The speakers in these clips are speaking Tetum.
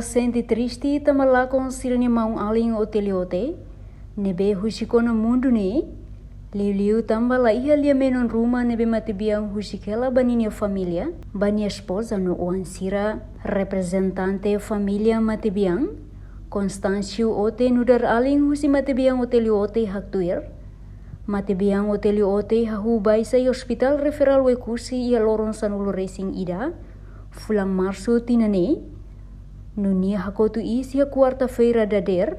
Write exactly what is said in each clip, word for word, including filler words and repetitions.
Sente triste tanba lakon sira-nia maun-alin Oteliote, ne'ebé husik ona mundu ne'e, liuliu tanba la iha lia-menon ruma ne'ebé matebian husik hela ba ninia família, ba nia espoza no oan sira. Reprezentante família matebian, Constâncio Ote, nu'udar alin husi matebian Oteliote haktuir, matebian Oteliote hahú baixa iha Hospital Referral Oekusi iha loron sanulu-resin-ida fulan Marsu tinan ne'e, no nia hakotu iis iha kuarta-feira dadeer,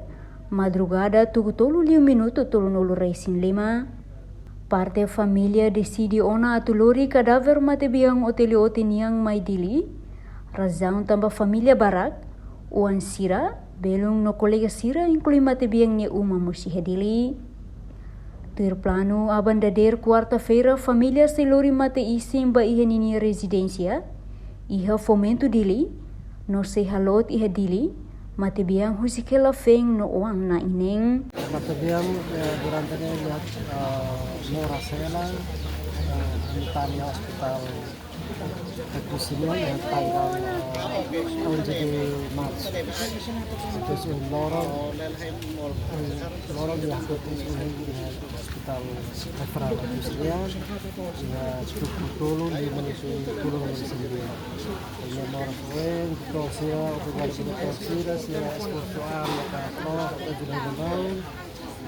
madrugada tuku tolu liu minutu tolunulu-resin-lima. Parte família deside ona atu lori kadáver matebian Oteliote nian mai Dili. Razaun tanba família barak, oan sira, belun no kolega sira, inklui matebian nia uma mós iha Dili. Tuir planu, aban dadeer kuarta-feira, família sei lori mate-isin ba iha ninia rezidénsia iha Fomento, Dili, no sei haloot iha Dili, matebian husik hela feen no oan na'in neen. Matebian, eh, durante ne'e, eh, moras hela, eh, ami tama iha Hospital Oekusi nian iha tanggal, eh, onze de Março. Depois, eh, loron, eh, loron nia hakotu iis iha Hospital Referral Oekusi nian, iha tuku tolu liu minutu tolunulu-resin-lima. Ami moras foin, doutór sira, obrigadu ba doutór sira, sira esforsu an, maka no, atu ajuda maun,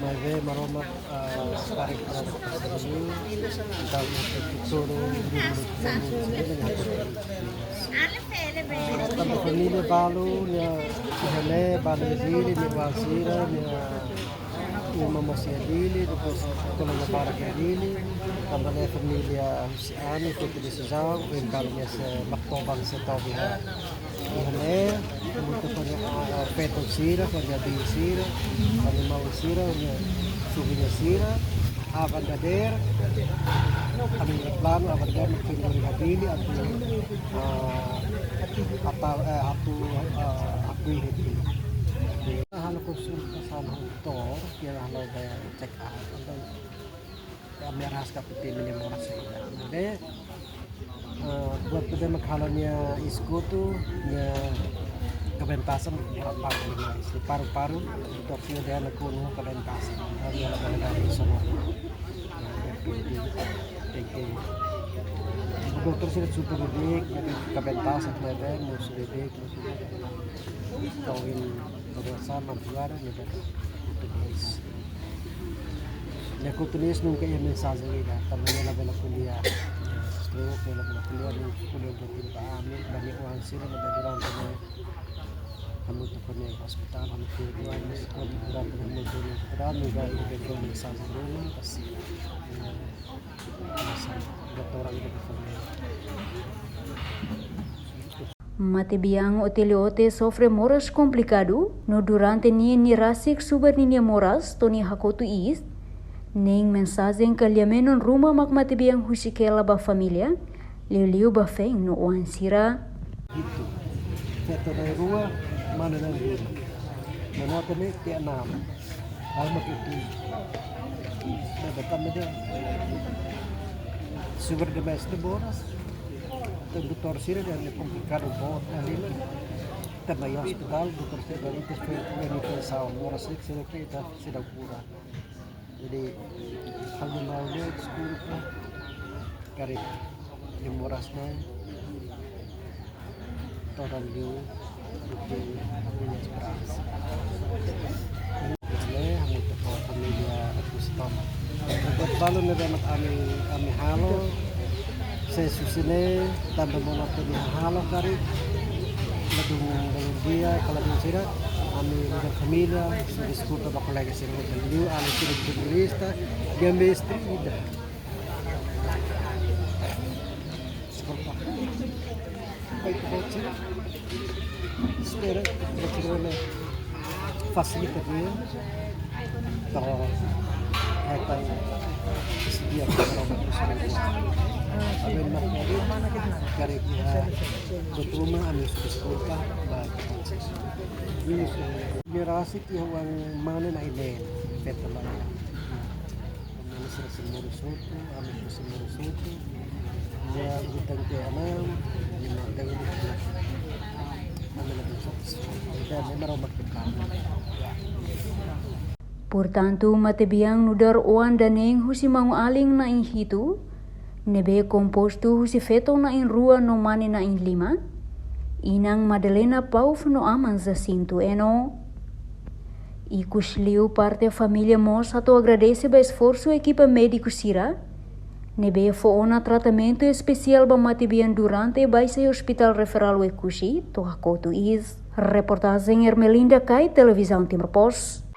maibé Maromak, ah, para para para sini, entaun, tuku tolu liu minutu tolunulu-resin-lima, nia hakotu. Ah, tanba família balu, nia iha ne'e, balu iha Dili, nia oan sira, nia uma mós iha Dili, depois kolega barak iha Dili, tanba ne'e família husi ami foti desizaun, ohin balu nia sei, eh, Maktoban sei to'o iha, iha ne'e, hamutuk ho nia, ah, feto sira, ho nia biin sira, ho nia maun sira, ho nia subriña sira, aban dadeer, ami planu aban dadeer, mak feen lori ba Dili, atu, ah, atu, eh, atu, ah, atu iha Dili. Halo konsultasaun ho doutór, nia halo ba check up, entaun, ami arraska piti mini moras saida. Be, eh, buat baibain mak halo nia iis kotuk, nia kabentasan, paru-paru, paru-paru, doutór sira dehan katak nia kabentasan. Entaun, nia la bele lori sono. Tenke, doutór sira super beibeik, kabentasan, beibeik, mós beibeik, mós beibeik. Entaun, ohin, pada saat madrugada, nia bele hakotu iis. Nia hakotu iis nunka iha mensajen ida, tanba nia la bele ko'alia. Stroke, nia la bele ko'alia, nia ko'alia oportunidade ba ami, ba nia oan sira, ne'ebé durante ne'e hamutuk ho nia iha ospitál, hamutuk ho nia, mas durante ne'e hamutuk ho nia ospitál, nia bele ko'alia mensajen ruma, kasi, eh, mensajen doutór ida ba família. Matebian Oteliote sofre moras komplikadu, no durante nia, nia rasik subar ninia moras, to'o nia hakotu iis, nein mensajen ka lia-menon ruma mak matebian husik hela ba família, liuliu ba feen no oan sira. Itu, feto na'in-rua, mane na'in-rua. Mane na'in-rua, tiha enam. Alma itu. Nia datang dia. Subar demais ne'e moras. Doutór sira dehan komplikadu boot, ne'e. Tama iha ospitál, doutór sira dehan ita feen, feen, feen, moras sira, sira ke ita seidauk kura. Jadi, hal yang mau dia, deskulpa, karik, nia moras ne'e, todan liu, buat, buat esperansa. Ne'e, hamutuk ho família Oekusi tomak. Buat balu ne'ebé mak ami, ami halo, se husi ne'e, tanba monotonia halo karik, ladún, ladún di'ak, ka ladún sira, ami nu'udar família, deskulpa ba kolega sira, liuliu alin sira jornalista, nia mestre ida. Deskulpa. Baik, baik, sira. Espera, espera, espera. Fasilita dia. To'o hetan sedia para orang. Ami mak dari, dari dia betul mah, ami deskulpa ba. Nia rasik iha oan mane na'in-neen, feto na'in-neen. Ami sira sei moras hotu, ami sira sei moras hotu. Nia utang tiha enam, nia mate hotu. Portantu, matebian nu'udar oan daneen husi maun-alin na'in hitu, ne'ebé kompostu husi feto na'in rua no mane na'in lima, inan Madalena Pauf no aman Jacinto Eno. Ikusliu, parte família mós hato'o agradese ba esforsu ekipa médiku sira ne'ebé fó ona tratamentu espesiál ba matebian durante baixa iha Hospital Referral Oekusi to'o hakotu iis. Reportajen Ermelinda Kai, Televizaun Timor Post.